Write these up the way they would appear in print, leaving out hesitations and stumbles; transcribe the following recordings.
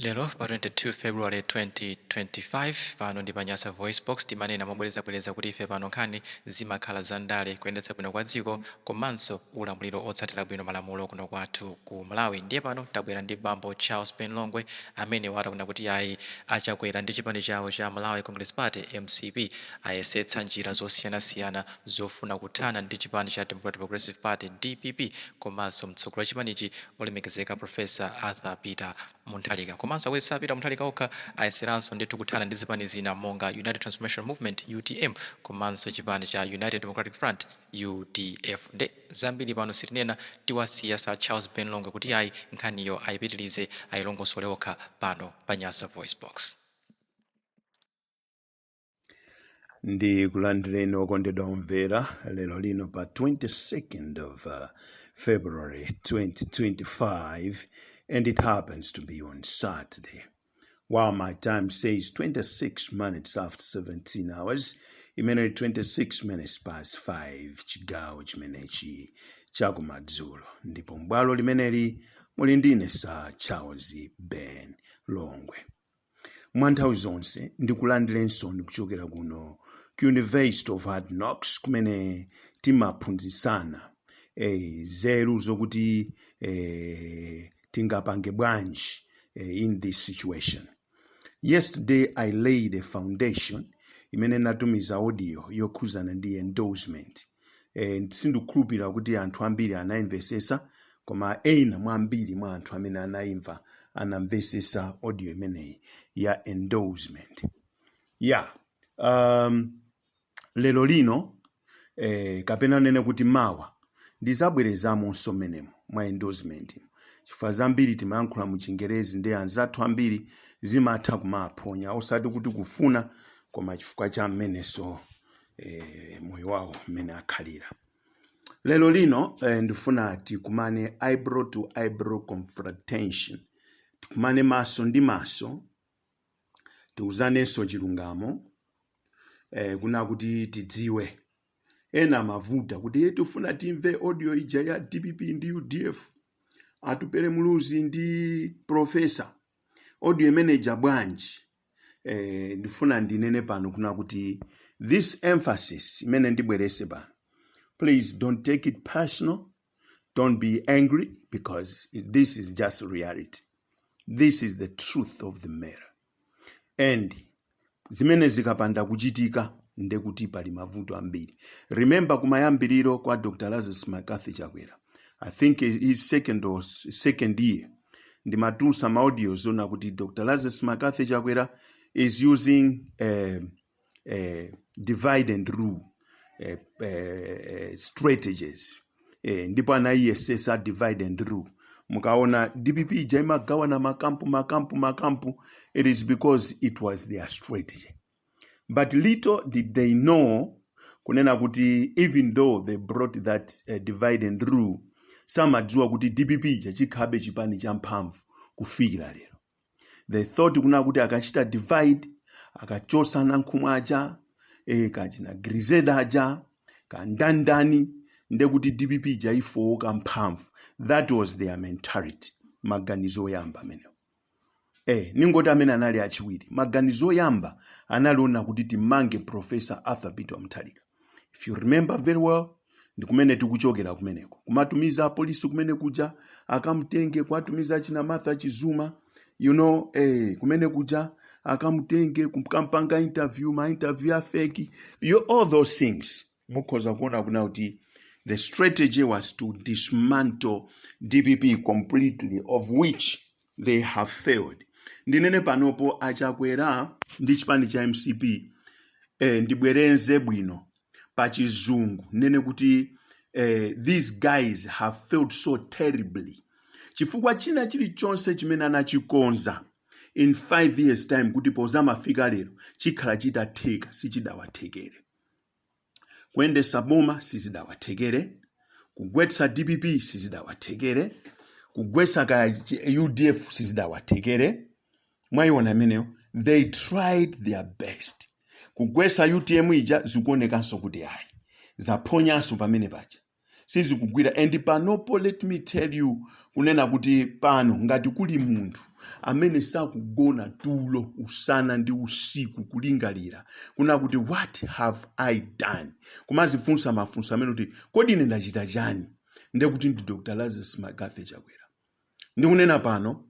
Lero pa 22 February 2025, pano ndi pa Nyasa VoiceBox. Timanena mobwerezabwereza kuti ife pano nkhani zimakhala za ndale, kuyendetsa bwino kwa dziko komanso ulamuliro otsatira bwino malamulo kuno kwathu ku Malawi. Ndiye pano tabwera ndi bambo Charles Ben Longwe amene wataona kuti ayi, aChakwera ndi chipani chawo cha Malawi Congress Party, MCP, ayesetsa njira zosiyanasiyana zofuna kuthana ndi chipani cha Democratic Progressive Party, DPP, komanso mtsogoleri wa chipanichi, olemekezeka Professor Arthur Peter Mutharika. Komanso akuyesera Peter Mutharika okha, ayeseranso ndithu kuthana ndi zipani zina monga United Transformation Movement, UTM, komanso chipani cha United Democratic Front, UDF. Nde zambiri pano sitinena, tiwasiya Sir Charles Ben Longwe kuti ayi, nkhaniyo ayipitirize, ayilongosole okha pano pa Nyasa Voice Box. Ndi kulandireni okondedwa omvera lero lino pa 22nd of February 2025, and it happens to be on Saturday, while my time says 26 minutes after 17 hours, imene 26 minutes past 5, chigawo chimenechi chakumadzulo. Ndipo m'bwalo limeneli muli ndine, Sir Charles Ben Longwe. Mwa nthawi zonse ndikulandirenso kuchokera kuno ku University of Hard Knocks, kumene timaphunzitsana zeru zokuti tingapange bwanji in this situation. Yesterday I laid a foundation imene natumiza audio yokhuzana ndi endorsement. Sindikukhulupirira kuti anthu ambiri anayimvesesa, koma ena mwa ambiri mwa anthu amene anayimva anamvesesa audio imeneyi ya endorsement. Yeah, lero lino, kapena nene kuti mawa, ndizabwerezamonso menemo mwa endorsement, chifukwa zambiri timayankhula mu Chingerezi ndi anzathu ambiri zimatha kumaphonya, osati kuti kufuna, koma chifukwa cha mmeneso moyo wawo mmene akhalira. Lero lino ndifuna tikumane eyebrow to eyebrow confrontation, tikumane maso ndi maso, tiuzanenso chilungamo, kuna kuti tidziwe. Ena amavuta kuti, "Eh, tifuna timve audio ija ya DPP ndi UDF, Atupele Muluzi ndi Professor, audio imene ija bwanji?" Ndifuna ndinene pano kuna kuti this emphasis imene ndibwerese pano, please don't take it personal, don't be angry, because this is just reality. This is the truth of the matter, and zimene zikapanda kuchitika ndekuti pali mavuto ambiri. Remember, kumayambiriro kwa Dr Lazarus McCarthy Chakwera, I think his second or second year, ndimatulutsa ma audios ona kuti Dr Lazarus McCarthy Chakwera is using divide and rule strategies. Ndipo anayiyesesa divide and rule. Mukaona DPP ija imagawana makampu, makampu, makampu, it is because it was their strategy. But little did they know kunena kuti even though they brought that divide and rule, samadziwa kuti DPP ija chikhabe chipani cha mphamvu kufikira lero. They thought kuna kuti akachita divide, akachosa Nankhumwa aja, kachina Grizeda aja, kandandani, ndekuti DPP ija ifowoka mphamvu. That was their mentality, maganizo oyamba amenewo. Ningoti amene anali achiwiri, maganizo oyamba analiona kuti timange Professor Arthur Peter Mutharika. If you remember very well, ndi kumene tikuchokera kumeneko, kumatumiza apolisi kumene kuja akamutenge, kuatumiza achina Martha Chizuma, kumene kuja akamutenge, kukampanga interview, ma interview a fake, all those things. Mukhoza kuona kuna kuti the strategy was to dismantle DPP completely, of which they have failed. Ndinene panopo, aChakwera ndi chipani cha MCP, ndibwerenze bwino pa Chizungu, nene kuti these guys have failed so terribly, chifukwa china chilichonse chimene anachikonza in 5 years time kuti pozamafika lero chikhala chitatheka, sichidawathekere. Kuyendesa boma sizidawathekere, kugwetsa DPP sizidawathekere, kugwetsa kaya UDF sizidawathekere. Mwayiona imeneyo? They tried their best. Kugwetsa UTM ija zikuonekanso kuti ayi, zaphonyanso pamene paja, sizikugwira. And panopo, let me tell you Kunena kuti pano ngati kuli munthu amene sakugona tulo usana ndi usiku kulingalira kuna kuti, "What have I done?" kumazifunsa mafunso amene kuti, "Kodi ine ndachita chani?" Ndekuti ndi Dr Lazarus McCarthy Chakwera. Ndikunena pano,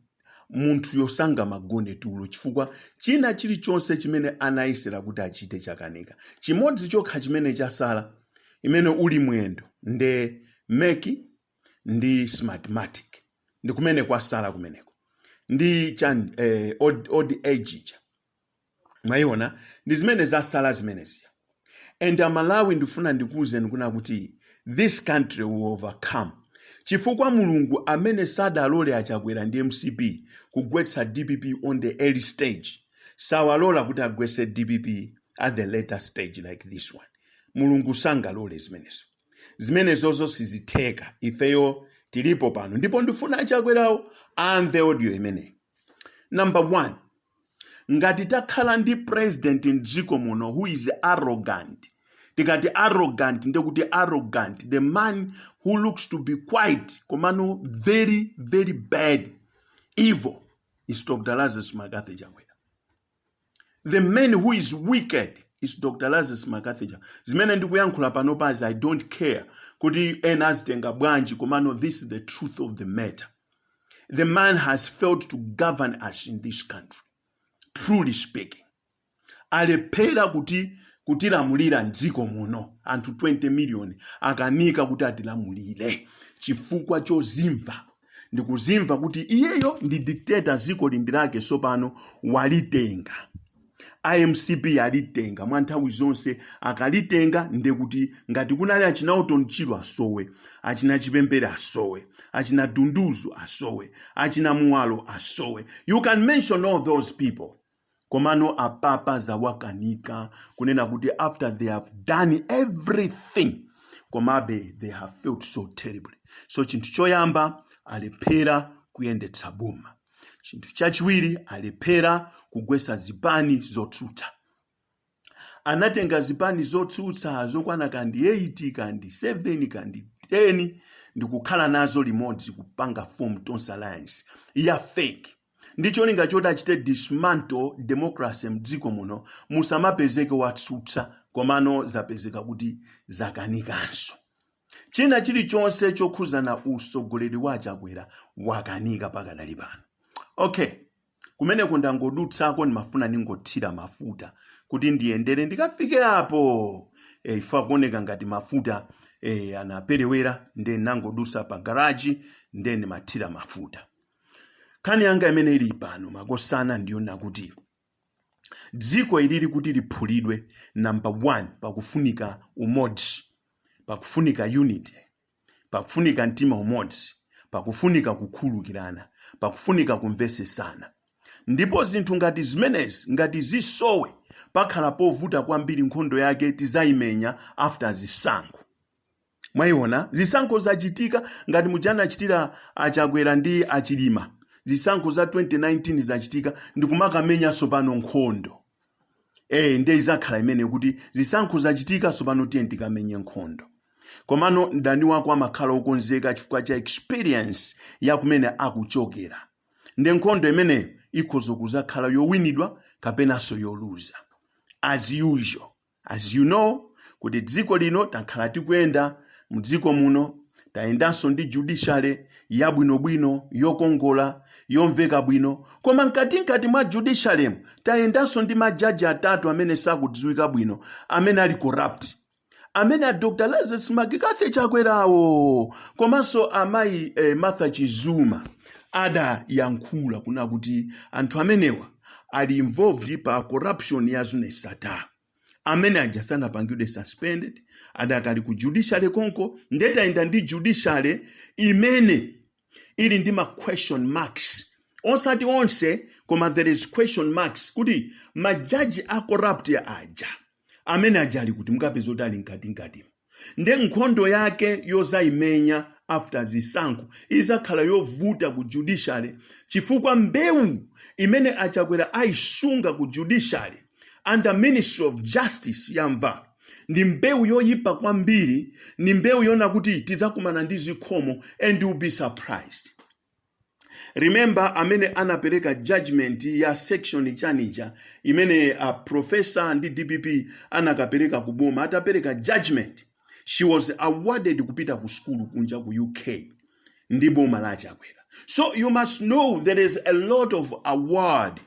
munthu yosangamagone tulo chifukwa china chilichonse chimene anayesera kuti achite chakanika. Chimodzi chokha chimene chasala imene uli mwendo nde MEC ndi Smartmatic, ndi kumene kwasala kumeneko ndi chan old age ija mwayiona, ndi zimene zasala zimenezija. And Amalawi, ndifuna ndikuwuzeni kuna kuti this country will overcome, chifukwa Mulungu amene sadalole aChakwera ndi MCP kugwetsa DPP on the early stage sawalola kuti agwetse DPP at the later stage like this one. Mulungu sangalole zimenezo. Zimenezozo sizitheka. Ifeyo tilipo pano, ndipo ndifuna aChakwerawo amve audio imeneyi. Number one, ngati takhala ndi president mdziko muno who is arrogant, tikati arrogant ndekuti arrogant, the man who looks to be quiet komano very, very bad, evil, is Dr Lazarus McCarthy Chakwera. The man who is wicked is Dr Lazarus McCarthy Chakwera. Zimene ndikuyankhula pano pazi, I don't care kuti ena azitenga bwanji, komano this is the truth of the matter. The man has failed to govern us in this country. Truly speaking, alephera kuti kutilamulira mdziko muno. Anthu 20 million akanika kuti atilamulire chifukwa chozimva, ndikuzimva kuti iyeyo ndi dictator, dziko lindi lake. Sopano walitenga, iMCP alitenga mwa nthawi zonse. Akalitenga ndekuti ngati kunali achina Orton Chirwa asowe, achina Chipembere asowe, achina Dunduzu asowe, achina Muwalo asowe, you can mention all those people. Komano apapa zawakanika, kunena kuti after they have done everything, komabe they have failed so terribly. So chinthu choyamba, alephera kuyendetsa boma. Chinthu chachiwiri, alephera kugwetsa zipani zotsutsa. Anatenga zipani zotsutsa zokwana kandi 8, kandi 7, kandi 10, ndikukhala nazo limodzi kupanga form Tonse Alliance ya fake, ndi cholinga choti achite dismantle democracy mdziko muno, musamapezeke watsutsa. Komano zapezeka kuti zakanikanso. China chilichonse chokhuzana usogoleri wa Chakwera wakanika pakadali pano. Okay, kumeneko ndangodutsako, ndimafuna ningothira mafuta kuti ndiyendere ndikafike apo. Ife akuoneka ngati mafuta anaperewera, nde nangodusa pa garaji, nde ndimathira mafuta. Nkhani yanga imene ili pano, makosana, ndiyona kuti dziko ilili kuti liphulidwe, number one, pakufunika umodzi, pakufunika unity, pakufunika mtima umodzi, pakufunika kukhululukirana, pakufunika kumvesesana. Ndipo zinthu ngati zimenezi ngati zisowe, pakhala povuta kwambiri. Nkhondo yake tizayimenya after zisankho. Mwayiona, zisankho zachitika ngati mujanachitira aChakwera ndi aChilima. Zisankho za 2019 zachitika, ndikumakamenyanso pano nkhondo. Ndiye izakhala imene kuti zisankho zachitika, sopano tiye tikamenye nkhondo. Komano mdani wako amakhala okonzeka chifukwa cha experience ya kumene akuchokera. Ndi nkhondo imeneyo ikhoza kuzakhala yowinidwa kapenanso yoluza, as usual. As you know kuti dziko lino takhala tikuyenda mdziko muno, tayendanso ndi judiciary yabwinobwino, yokongola, yomveka bwino, koma mkatikati mwa judiciary tayendanso ndi majaji atatu amene sakudziwika bwino, amene ali corrupt, amene a Dr Lazarus McCarthy Chakwerawo komanso amayi Martha Chizuma adayankhula kuna kuti anthu amenewa ali involved pa corruption ya Zuneth Sattar. Amene aja sanapangidwe suspended, adakali ku judiciary konko. Ndetayenda ndi judiciary imene ili ndi ma question marks, osati onse, koma there is question marks kuti majaji a corrupt aja, amene aja ali kuti? Mukapeza kuti ali mkatikatimo. Nde nkhondo yake yozayimenya after zisankho izakhala yovuta ku judiciary, chifukwa mbewu imene aChakwera ayisunga ku judiciary under Ministry of Justice yamva ndi mbewu yoyipa kwambiri, ni mbewu yona kuti tizakumana ndi zikhomo and you'll be surprised. Remember, amene anapereka judgment ya section chanija imene professor ndi DPP anakapereka kuboma, atapereka judgment, she was awarded kupita ku skulu kunja ku UK ndi boma la Chakwera. So you must know there is a lot of award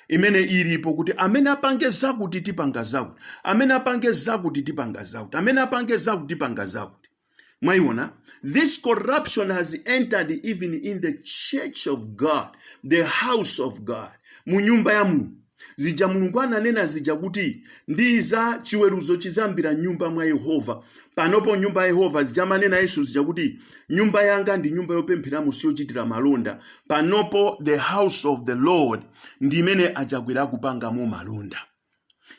imene ilipo kuti amene apange zakuti tipanga zakuti, amene apange zakuti tipanga zakuti, amene apange zakuti tipanga zakuti. Mwayiona, this corruption has entered even in the church of God, the house of God, mu nyumba ya Mulungu. Zija Mulungu ananena zija kuti ndi za chiweruzo chizambira nyumba mwa Yehova. Panopo nyumba ya Yehova, zija manena Yesu zija kuti nyumba yanga ndi nyumba yopempheramo, siyochitira malonda. Panopo the house of the Lord ndi imene aChakwera kupangamo malonda.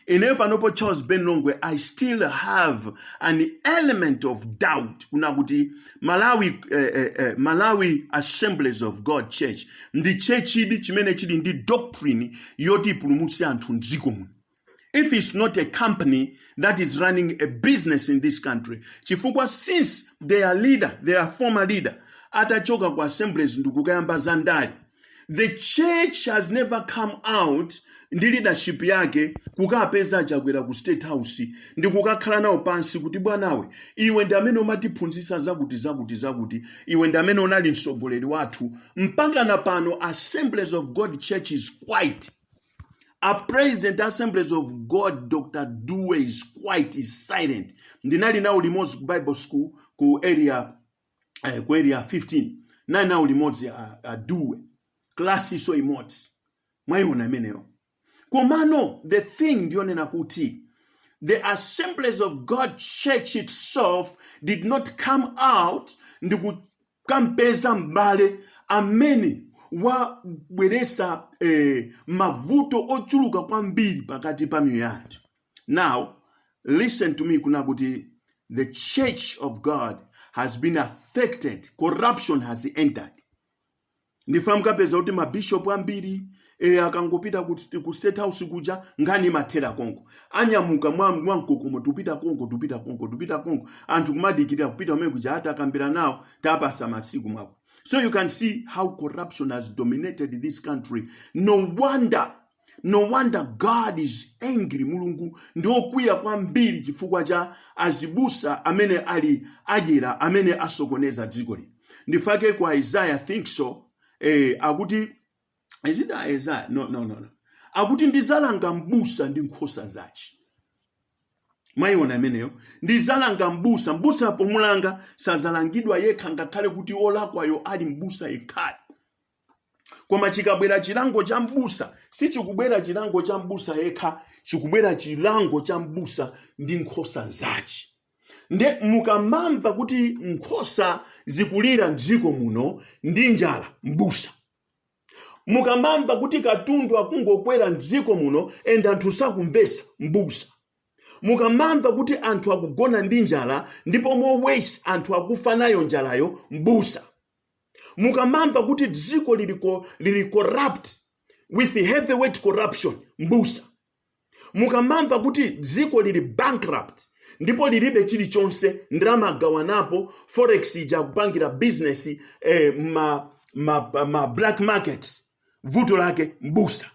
Ineyo panopo, Charles Ben Longwe, I still have an element of doubt kuna kuti Malawi Assemblies of God Church ndi church idi chimene chili ndi doctrine yoti ipulumutse anthu mdziko muno, if it's not a company that is running a business in this country. Chifukwa since their leader, their former leader, atachoka ku Assemblies ndikukayamba za ndale, the church has never come out ndi leadership yake kukapeza Chakwera ku State House ndi kukakhala nawo pansi kuti, "Bwanawe, iwe ndi amene umatiphunzitsa zakuti, zakuti, zakuti. Iwe ndi amene unali mtsogoleri wathu." Mpaka na pano Assemblies of God Church is quiet. A president Assemblies of God, Dr Due, is quiet, is silent. Ndinali nawo limodzi ku Bible school ku Area 15. Nali nawo limodzi a Due, class iso imodzi. Mwayiona imeneyo? Komano the thing ndiyonena kuti the Assemblies of God Church itself did not come out ndikukampeza m'bale amene wabweresa mavuto ochuluka kwambiri pakati pa miyoyo yathu. Now listen to me, kuna kuti the church of God has been affected. Corruption has entered. Ndifa mukapeza kuti mabishopu ambiri akangopita ku State House kuja, nkhani imathera konko. Anyamuka mwamkokomo, tupita konko, tupita konko, tupita konko. Anthu kumadikirira kupita kumene kuja, ati akambira nawo, tapasa masiku mwako. So you can see how corruption has dominated this country. No wonder, no wonder God is angry. Mulungu ndi okwiya kwambiri chifukwa cha azibusa amene ali adyera, amene asokoneza dziko lino. Ndifake kwa Isaiah, think so, akuti, is it Isaiah? No, no, no, no. Akuti ndizalanga mbusa ndi nkhosa zace. Mwayiona imeneyo? Ndizalanga mbusa. Mbusa pomulanga sazalangidwa yekha, ngakhale kuti olakwayo ali mbusa yekhale. Koma chikabwera chilango cha mbusa, sichikubwera chilango cha mbusa yekha, chikubwera chilango cha mbusa ndi nkhosa zace. Nde mukamamva kuti nkhosa zikulira mdziko muno ndi njala, mbusa. Mukamamva kuti katundu akungokwera mdziko muno and anthu sakumvesa, mbusa. Mukamamva kuti anthu akugona ndi njala ndipo mowesi anthu akufa nayo njalayo, mbusa. Mukamamva kuti dziko lili corrupt with heavyweight corruption, mbusa. Mukamamva kuti dziko lili bankrupt ndipo lilibe chilichonse, ndalama agawanapo, forex ija akupangira business ma black markets, vuto lake mbusa.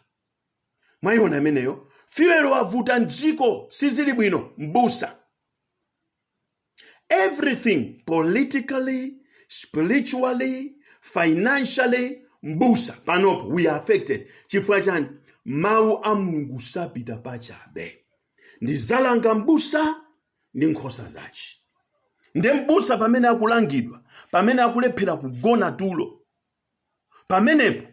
Mwayiona imeneyo? Fuel wavuta mdziko, sizili bwino, mbusa. Everything, politically, spiritually, financially, mbusa. Panopo we are affected. Chifukwa chani? Mawu a Mulungu sapita pachabe. Ndizalanga mbusa ndi nkhosa zace. Nde mbusa pamene akulangidwa, pamene akulephera kugona tulo, pamenepo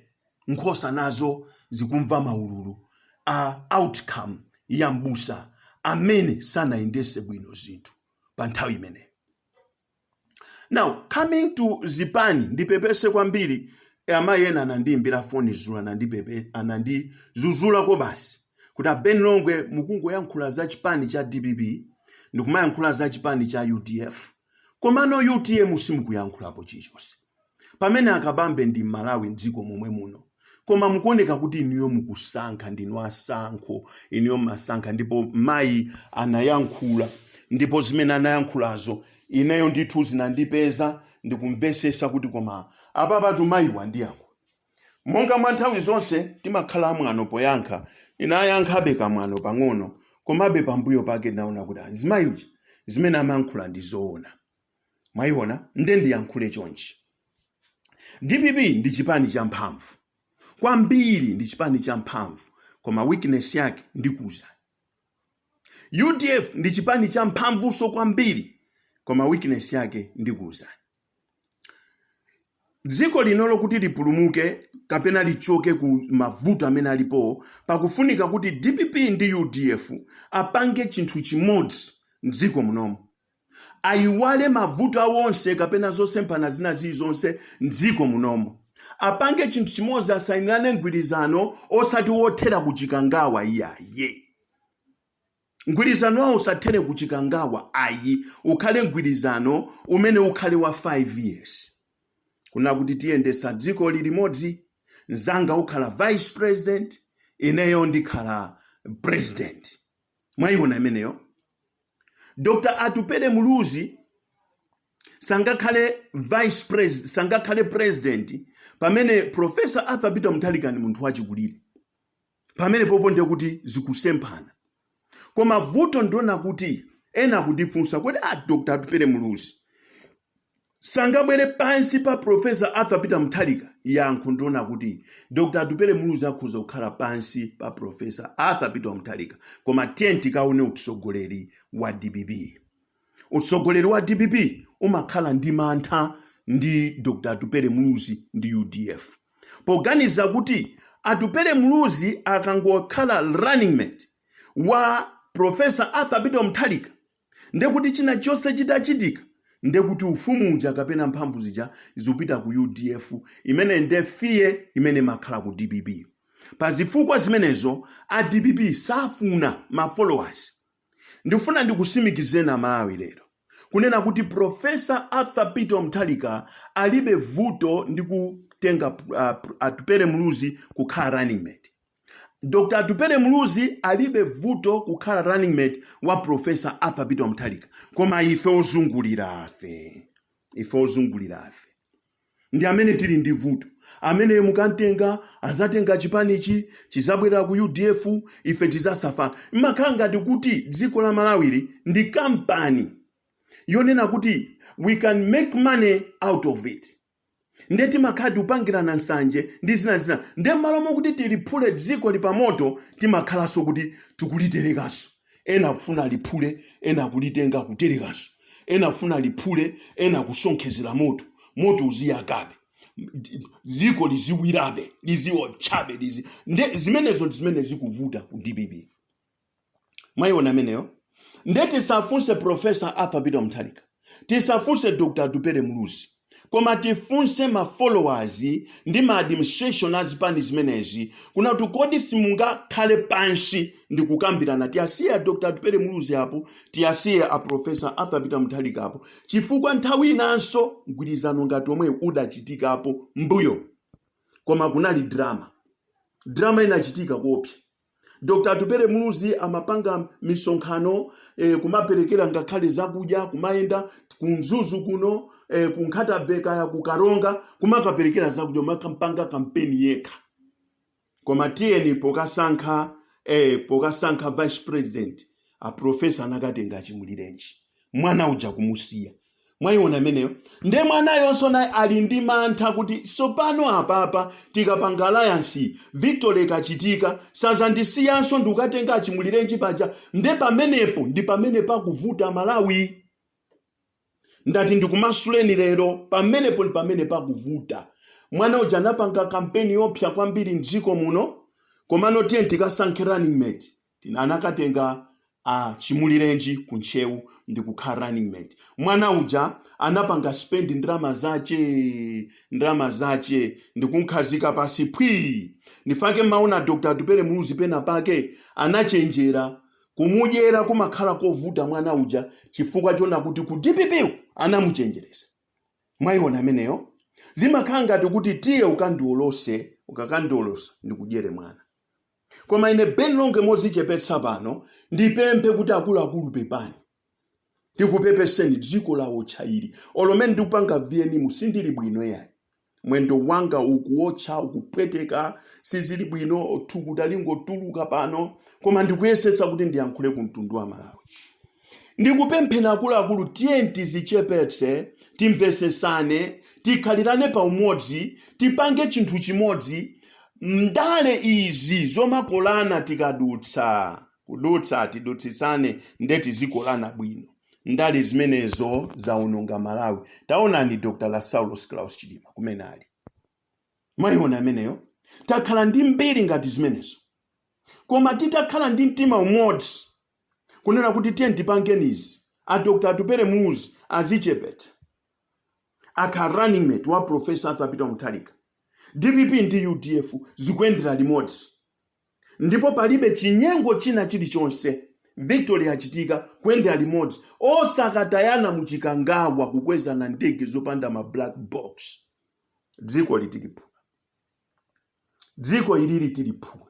nkhosa nazo zikumva maululu a outcome ya mbusa amene sanayendese bwino zinthu pa nthawi imeneyo. Now coming to zipani, ndipepese kwambiri. Amayi ena anandiyimbira foni zulo, anandizuzulako basi kuti, "A Ben Longwe, mukungoyankhula za chipani cha DPP, ndikumayankhula za chipani cha UDF, komano UTM simukuyankhulapo chilichonse, pamene akabambe ndi Malawi mdziko momwe muno. Koma mukuoneka kuti inuyo mukusankha, ndinu asankho, inuyo masankha." Ndipo mayi anayankhula, ndipo zimene anayankhulazo ineyo ndithu zinandipeza ndikumvesesa kuti koma apapatu mayi wandiyankhula. Monga mwa nthawi zonse timakhala amwano poyankha, inayankhabe kamwano pang'ono, komabe pambuyo pake ndinaona kuti mzimayi uja zimene amayankhula ndi zoona. Mwayiona? Nde ndiyankhule chonchi: DPP ndi chipani cha mphamvu kwambiri, ndi chipani cha mphamvu, koma weakness yake ndikuza. UDF ndi chipani cha mphamvunso kwambiri, koma weakness yake ndikuza. Dziko linolo kuti lipulumuke kapena lichoke ku mavuto amene alipo, pakufunika kuti DPP ndi UDF apange chinthu chimodzi mdziko munomo, ayiwale mavuto awonse kapena zosemphana zina zilizonse mdziko munomo, apange chinthu chimodzi, asayinirane mgwirizano, osati wothera kuchikangawa iyaye. Mgwirizano wawo usathere kuchikangawa ayi, ukhale mgwirizano umene ukhale wa 5 years, kuna kuti tiyendesa dziko limodzi, mzanga ukhala vice president, ineyo ndikhala president. Mwayiona imeneyo? Dr Atupele Muluzi sangakhale vice president, sangakhale president pamene Professor Arthur Peter Mutharika ni munthu wachikulire. Pamene popo ndiye kuti zikusemphana. Koma vuto ndiona kuti ena akundifunsa kuti a Dr Atupele Muluzi sangabwere pansi pa Professor Arthur Peter Mutharika? Yankho ndiona kuti Dr Atupele Muluzi akhoza kukhala pansi pa Professor Arthur Peter Mutharika, koma tiye tikaone utsogoleri wa DPP. Utsogoleri wa DPP umakhala ndi mantha ndi Dr Atupele Muluzi ndi UDF, poganiza kuti Atupele Muluzi akangokhala running mate wa Professor Arthur Peter Mutharika, ndekuti china chonse chitachitika, ndekuti ufumu uja kapena mphamvu zija zikupita ku UDF, imene nde fear imene imakhala ku DPP. Pa zifukwa zimenezo a DPP safuna ma followers. Ndifuna ndikusimikizeni Amalawi lero kunena kuti Professor Arthur Peter Mutharika alibe vuto ndi kutenga Atupele Muluzi kukhala running mate. Dr Atupele Muluzi alibe vuto kukhala running mate wa Professor Arthur Peter Mutharika, koma ife ozungulira afe ndi amene tili ndi vuto. Amene mukamtenga azatenga chipanichi, chizabwera ku UDF, ife tizasafara. Imakhala ngati kuti dziko la Malawiri ndi kampani yonena kuti we can make money out of it, nde timakhala tikupangirana nsanje ndi zina zina. Nde m'malo mokuti tiliphule dziko lipamoto, timakhalanso kuti tikuliterekanso. Ena akufuna liphule, ena akulitenga kuterekanso, ena akufuna liphule, ena akusonkhezera moto, moto uziyakabe, dziko liziwirabe, liziwotchabe, lizi. Nde zimenezo ndi zimene zikuvuta ku DPP. Mwayiona ameneyo? Nde tisafunse Professor Arthur Peter Mutharika, tisafunse Dr Atupele Muluzi, koma tifunse ma followers ndi ma administration azipani zimenezi kuna kuti kodi simungakhale pansi ndi kukambirana? Tiyasiye a Dr Atupele Muluzi apo, tiyasiye a Professor Arthur Peter Mutharika apo, chifukwa nthawi inanso mgwirizano ngati omwe udachitikapo mbuyo, koma kunali drama. Drama inachitika kopsa. Dr Atupele Muluzi amapanga misonkhano, kumaperekera ngakhale zakudya, kumayenda kumzuzu kuno, ku Nkhata ya ku Karonga, kumakaperekera zakudya, kumakampanga kampeni yekha. Koma tiyeni pokasankha vice president, a professor anakatenga Chimulirenji, mwana uja kumusiya. Mwayiona imeneyo? Nde mwanayonso naye ali ndi mantha kuti sopano apapa tikapanga alliance, victory ikachitika, sazandisiyanso ndikukatenga Achimulirenji paja. Nde pamenepo ndi pamene pakuvuta Malawi. Ndati ndikumasuleni lero, pamenepo ndi pamene pakuvuta. Mwana uja anapanga kampeni yopsa kwambiri mdziko muno, komano tiye tikasankhe running mate, anakatenga a Chimulirenji kuntchewu ndi kukhala running mate. Mwana uja anapanga spend ndalama zace ndikunkhazika pasi phwi. Ndifake maona Dr Atupele Muluzi pena pake anachenjera, kumudyera kumakhala kovuta mwana uja, chifukwa chona kuti ku DPP anamuchenjeresa. Mwayiona ameneyo? Zimakhala ngati kuti tiye ukandiolose, ukakandiolosa ndikudyere mwana. Koma ine Ben Longwe mozichepetsa pano ndipemphe kuti akuluakulu, pepani, tikupepeseni. Dziko la otcha ili, olomene ndikupanga VN sindili bwino yayi. Mwendo wanga ukuwotcha, ukupweteka, sizili bwino, thukuta lingotuluka pano, koma ndikuyesesa kuti ndiyankhule ku mtundu wa Malawi. Ndikupempheni akuluakulu, tiye tizichepetse, timvesesane, tikhalirane pa umodzi, tipange chinthu chimodzi. Ndale izi zomakolana, tikadutsa kudutsa tidutsitsane, nde tizikolana bwino. Ndale zimenezo zaononga Malawi. Taonani Dr Lasaulos Klaus Chilima kumene ali, mwayiona ameneyo. Takhala ndi mbiri ngati zimenezo, koma titakhala ndi mtima umodzi kunena kuti tiye tipangeni izi, a Dr Atupele Muluzi azichepetsa, akha running mate wa Professor Arthur Peter Mutharika. DPP ndi UDF zikuyendera limodzi ndipo palibe chinyengo china chilichonse. Victory yachitika kuyendera limodzi, osakatayana muchikangawa, kukwezana ndege zopanda ma black box. Dziko litiliphula, dziko ilili tiliphula.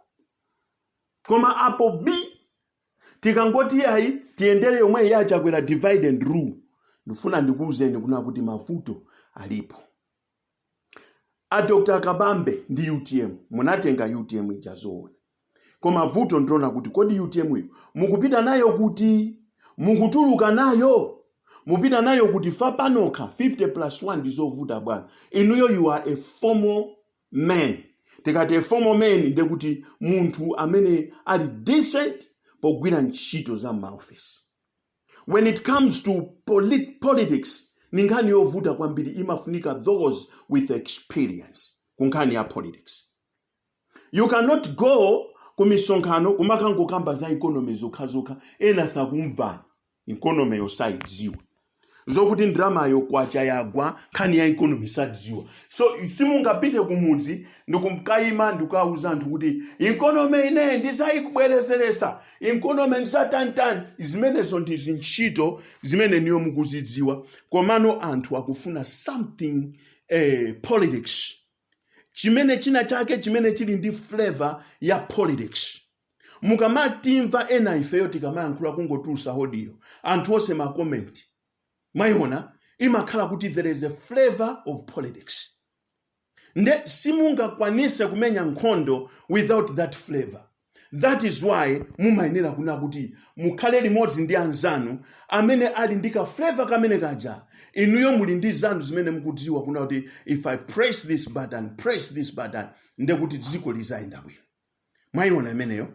Koma apo b tikangoti yayi, tiyendere yomwe yachakwera, divide and rule, ndifuna ndikuwuzeni kuna kuti mavuto alipo. A Dr Kabambe ndi UTM, munatenga UTM ija, zoona, koma vuto ndiona kuti kodi UTM iyo mukupita nayo kuti? Mukutuluka nayo, mupita nayo kuti? Fa panokha 50 plus 1 ndizovuta, bwana. Inuyo, you are a formal man. Tikati a formal man, ndekuti munthu amene ali decent pogwira ntchito za maofesi. When it comes to politics, ni nkhani yovuta kwambiri, imafunika those with experience ku nkhani ya politics. You cannot go ku misonkhano kumakangokamba za economy zokhazokha, ena sakumvani, economy yosayidziwa, zokuti ndalamayo kwacha yagwa, nkhani ya economy sadziwa. So simungapite kumudzi ndikumkayima ndikukawuza anthu kuti economy ine ndizayikubwerezeresa, economy ndizatantani. Zimenezo ndi zintchito zimene niyo mukuzidziwa, komano anthu akufuna something politics, chimene china chake chimene chili ndi flavor ya politics. Mukamatimva ena ifeyo tikamayankhula, kungotulutsa audio, anthu onse ma comment mwayiona, imakhala kuti there is a flavor of politics. Nde simungakwanise kumenya nkhondo without that flavor. That is why mumayenera kuna kuti mukhale limodzi ndi anzanu amene ali ndi ka flavor kamene kaja. Inuyo muli ndi zanu zimene mukudziwa kuna kuti if I press this button, press this button, nde kuti dziko lizayenda bwino. Mwayiona imeneyo?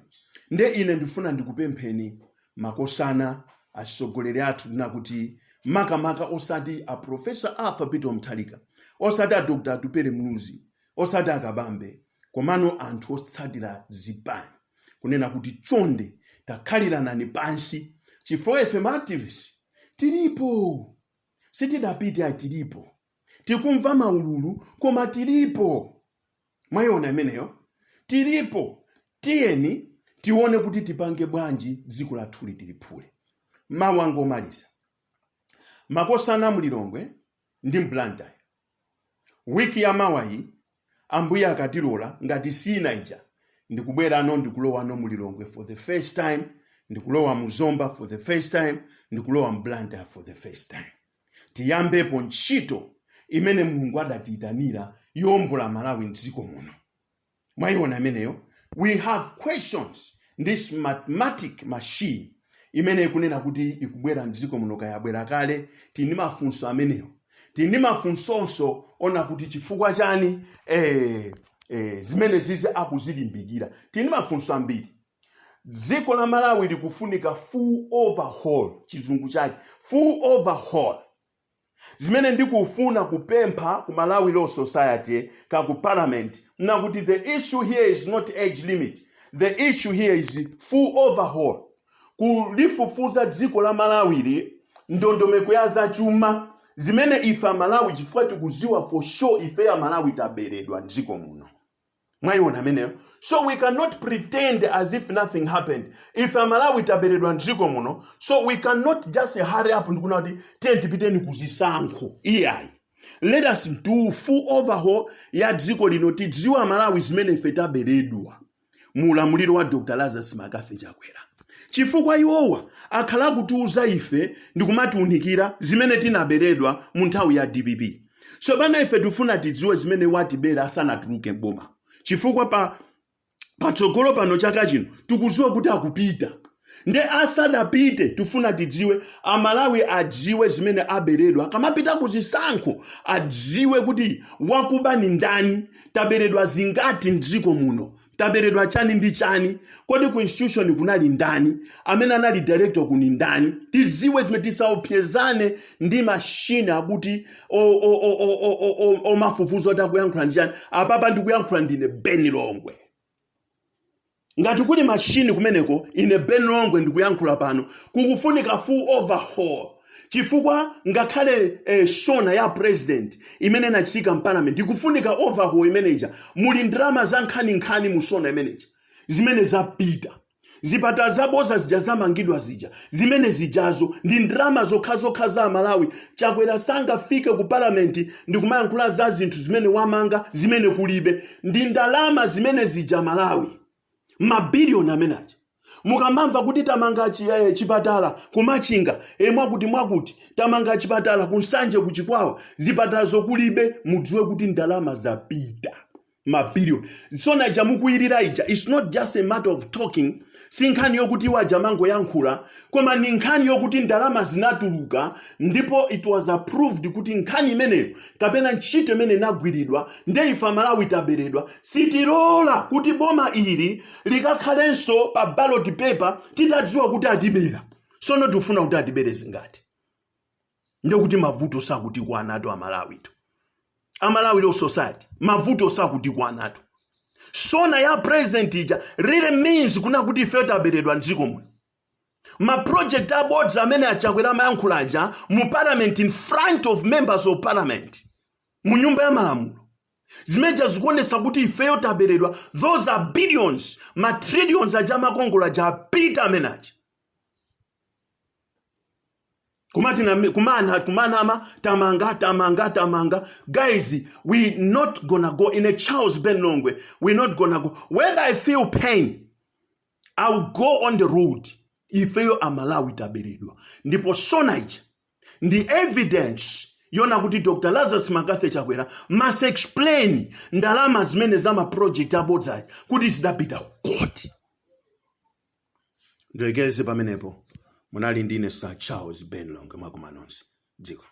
Nde ine ndifuna ndikupempheni makosana, atsogoleri athu, kuna kuti makamaka osati a Professor Arthur Peter Mutharika, osati a Dr Atupele Muluzi, osati akabambe, komano anthu otsatira zipani, kunena kuti chonde takhaliranani pansi, chifukwa ife ma activists tilipo, sitidapite ayi, tilipo, tikumva maululu, koma tilipo. Mwayiona imeneyo? Tilipo. Tiyeni tione kuti tipange bwanji dziko lathuli tiliphule. Mawu angomaliza, makosana, mulilongwe ndi mBlantyre wiki ya mawayi, Ambuye akatilola, ngati sina ija, ndikubwerano, ndikulowano mulilongwe for the first time, ndikulowa muzomba for the first time, ndikulowa mBlantyre for the first time. Tiyambepo ntchito imene Mulungu adatiyitanira yowombola Malawi mdziko muno. Mwayiona imeneyo? We have questions. This mathematic machine imene ikunena kuti ikubwera mdziko muno, kayabwera kale, tili ndi mafunso amenewo. Tili ndi mafunsonso ona kuti chifukwa chani zimene zizi akuzilimbikira. Tili ndi mafunso ambiri. Dziko la Malawi likufunika full overhaul, chizungu chake full overhaul. Zimene ndikufuna kupempha ku Malawi Law Society ka ku Parliament nakuti the issue here is not age limit, the issue here is full overhaul, kulifufuza dziko la Malawili, ndondomeko ya zachuma zimene ife Amalawi, chifukwa tikuziwa for sure ife Amalawi taberedwa mdziko muno. Mwayiona ameneyo? So we cannot pretend as if nothing happened. Ife Amalawi taberedwa mdziko muno, so we cannot just hurry up ndikuna kuti tiye tipiteni kuzisankho, iyayi. Let us do full overhaul ya dziko lino, tidziwe Amalawi zimene ife taberedwa mu ulamuliro wa Dr Lazarus McCarthy Chakwera, chifukwa iwowa akhala akutiuza ife ndikumatiunikira zimene tinaberedwa mu nthawi ya DPP. So pano ife tifuna tidziwe zimene watibera asanatuluke boma, chifukwa pa patsogolo pano chaka chino tikudziwa kuti akupita. Nde asadapite tifuna tidziwe, Amalawi adziwe zimene aberedwa. Akamapita kuzisankho adziwe kuti wakuba ni ndani, taberedwa zingati mdziko muno, taberedwa chani ndi chani, kodi ku institution kunali ndani, amene anali director kuni ndani. Tidziwe zimene, tisaopsezane ndi mashini akuti omafufuza kuti akuyankhula ndi chani. Apapa ndikuyankhula ndine Ben Longwe. Ngati kuli mashini kumeneko, ine Ben Longwe ndikuyankhula pano, kukufunika full overhaul, chifukwa ngakhale SONA ya president imene inachitika m'parliament ikufunika overhaul imeneja. Muli ndalama za nkhaninkhani mu SONA imeneja zimene zapita. Zipatala zaboza zija zamangidwa zija, zimene zijazo ndi ndalama zokhazokha za Amalawi. Chakwera sangafike ku palamenti ndikumayankhula za zinthu zimene wamanga zimene kulibe. Ndi ndalama zimene zija, Malawi, mabiliyoni amene aja. Mukamamva kuti tamanga chipatala kuMachinga, mwakuti mwakuti, tamanga chipatala kuNsanje, kuChikwawa, zipatala zokulibe, mudziwe kuti ndalama zapita mabiliyoni. SONA ija mukuyirira ija, it's not just a matter of talking. Si nkhani yokuti iwo aja mangoyankhula, koma ni nkhani yokuti ndalama zinatuluka ndipo it was approved kuti nkhani imeneyo kapena ntchito imene inagwiridwa. Nde ife Amalawi taberedwa. Sitilola kuti boma ili likakhalenso pa ballot paper titadziwa kuti atibera. Sono tifuna kuti atibere zingati? Ndekuti mavuto sakutikwanatu Amalawitu, Amalawi Law Society, mavuto sakutikwanatu. SONA ya president ija really means kuna kuti ife taberedwa mdziko muno. Maproject abodza amene aChakwera amayankhula aja mu parliament, in front of members of parliament, mu nyumba ya malamulo, zimeja zikuonesa kuti ifeyo taberedwa. Those are billions, ma trillions aja amakongola aja apita amene aja. Kumati kumana kumanama, tamanga, tamanga, tamanga. Guys, we not gonna go in a Charles Ben Longwe. We not gonna go. Whether I feel pain, I'll go on the road. Ifeyo Amalawi taberedwa, ndipo SONA ija ndi evidence yona kuti Dr Lazarus McCarthy Chakwera must explain ndalama zimene za maproject abodzayi kuti zidapita koti. Ndilekeze pamenepo. Munali ndine Sir Charles Ben Longwe. Mwakoma nonse dziko.